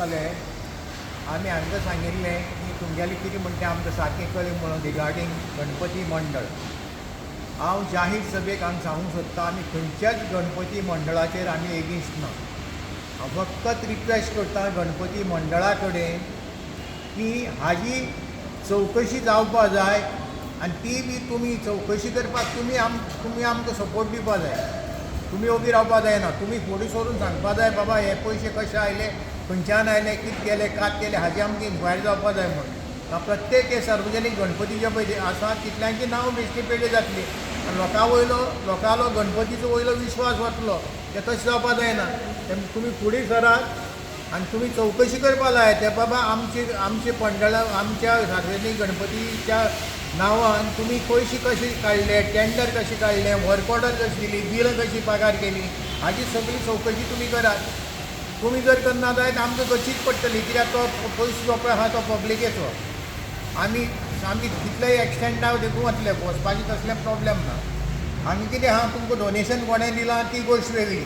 आसतले. आमी हांकां सांगिल्लें की तुमगेलें कितें म्हणटा तें आमकां सारकें कळ्ळें म्हणून रिगार्डींग गणपती मंडळ. हांव जाहीर सभेक हांगा सांगूंक सोदतां, आमी खंयच्याच गणपती मंडळाचेर आमी एगेन्स्ट ना. हांव फकत रिक्वेस्ट करता गणपती मंडळा कडेन की हाजी चवकशी जावपा जाय आनी ती बी तुमी चवकशी करपाक तुमी आमकां सपोर्ट दिवपा जाय. तुमी ओगी रावपा जायना. तुमी फुडें सरून सांगपा जाय, बाबा हे पयशे कशे आयले, खंयच्यान आयले, कितें केलें, कात केलें, हाजी आमकां इन्क्वायरी जावपा जाय म्हूण. प्रत्येक हे सार्वजनीक गणपती जे पळय आसा तितल्यांची नांव बेश्टी पेडे जातली आनी लोकां वयलो लोकांलो गणपतीचो वयलो विश्वास वतलो. तें तशें जावपा जायना. तें तुमी फुडें सरात आनी तुमी चवकशी करपा जाय ते बाबा आमचे आमचे मंडळा आमच्या सार्वजनीक गणपतीच्या नांवान तुमी पयशे कशे काडले, टेंडर कशें काडलें, वर्क ऑर्डर कशी दिली, बिलां कशी पगार केली, हाजी सगळी चवकशी तुमी करात. तुमी जर करना जायत आमकां करचीच पडटली, कित्याक तो पयसो जो पळय आहा तो पब्लिकेचो. आमी आमी कितलेय एक्सटेंडा देखून वतले, वचपाचें कसलें प्रोब्लेम ना. आमी कितें आहा, तुमकां डोनेशन कोणें दिलां ती गोश्ट वेगळी.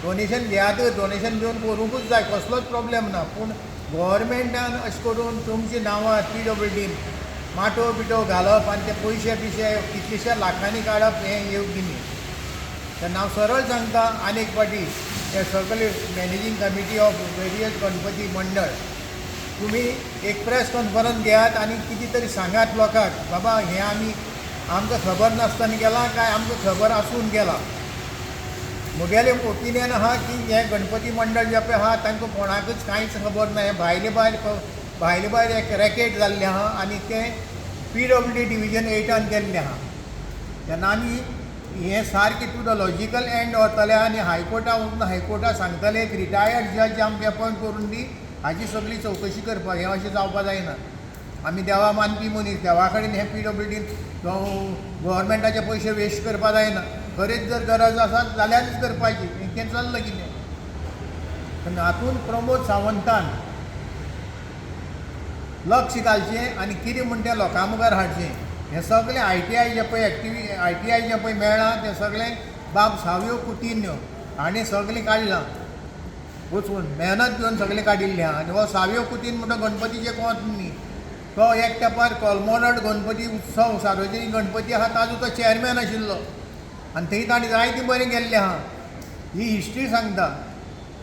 डोनेशन घेयात, डोनेशन दिवन करूंकूच जाय, कसलोच प्रोब्लेम ना. पूण गोवोरमेंटान अशें करून तुमची नांवां पीडब्ल्यूडीन माटो बिटो घालप आनी ते पयशे बिशे कितलेशे लाखांनी काडप हें योग्य न्ही. तेन्ना हांव सरळ सांगता आनी एक फावटी हे सगळे managing committee of various Ganpati मंडळ, तुमी एक प्रेस कॉन्फरन्स घेयात आनी कितें तरी सांगात लोकांक, बाबा हें आमी आमकां खबर नासतना केलां काय आमकां खबर आसून केलां. म्हगेलें ओपिनियन आहा की हें गणपती मंडळ जें पळय आहा तांकां कोणाकूच कांयच खबर ना. हें भायले भायर भायले भायर एक रॅकेट जाल्लें आहा आनी तें पीडब्ल्यूडी डिविजन 8 केल्लें आहा. तेन्ना आमी हें सारकें टू the logical and व्हरतले आनी हायकोर्टा वचून हायकोर्टा सांगतले एक रिटायर्ड जज आमकां एपॉयंट करून दी, हाजी सगळी चवकशी करपाक. हें अशें जावपा जायना. आमी देवा मानपी मनीस, देवा कडेन हें पीडब्ल्यूडीन गोवोरमेंटाचे पयशे वेस्ट करपा जायना. खरेंच जर गरज आसा जाल्यारूच करपाची. हें चल्लां कितें तेन्ना हातूंत प्रमोद सावंतान लक्ष घालचें आनी कितें म्हण तें लोकां मुखार हाडचें. हें सगळें आयटीआय जें पळय एक्टिवी आयटीआय जें पळय मेळ्ळां तें सगळें बाब सावयो कुतिन्यो हाणें सगळें काडलां, वचून मेहनत घेवन सगळें काडिल्लें आहा. आनी हो सावयो कुतीन म्हणटा गणपतीचें कोंत न्ही, तो एक तेंपार कोलमोनट गणपती उत्सव सार्वजनीक गणपती आहा ताजो तो चॅरमॅन आशिल्लो आनी थंय ताणें जायतें बरें केल्लें आहा. ही हिस्ट्री सांगता.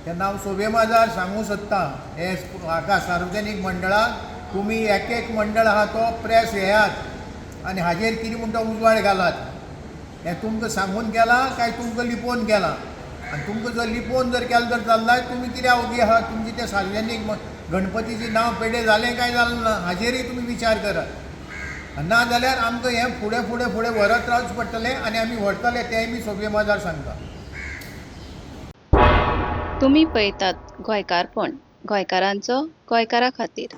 तेन्ना हांव सोबे माजार सांगूंक सोदतां हे हाका सार्वजनीक मंडळाक, तुमी एक एक मंडळ आहा तो प्रेस घेयात आनी हाजेर कितें म्हणटा उजवाड घालात. हें तुमकां सांगून केलां काय तुमकां लिपोवन केलां? आनी तुमकां जर लिपोवन जर केलें जर जाल्यार तुमी कित्याक ओगी आहात? तुमचें तें सार्वजनीक गणपतीचें नांव पेडे जालें काय जालें ना हाजेरूय तुमी विचार करात. ना जाल्यार आमकां हें फुडें फुडें फुडें व्हरत रावचें पडटलें आनी आमी व्हरतले, तेंय बी सोबे माजार सांगता. तुमी पळयतात गोंयकारपण, गोंयकारांचो गोंयकारा खातीर.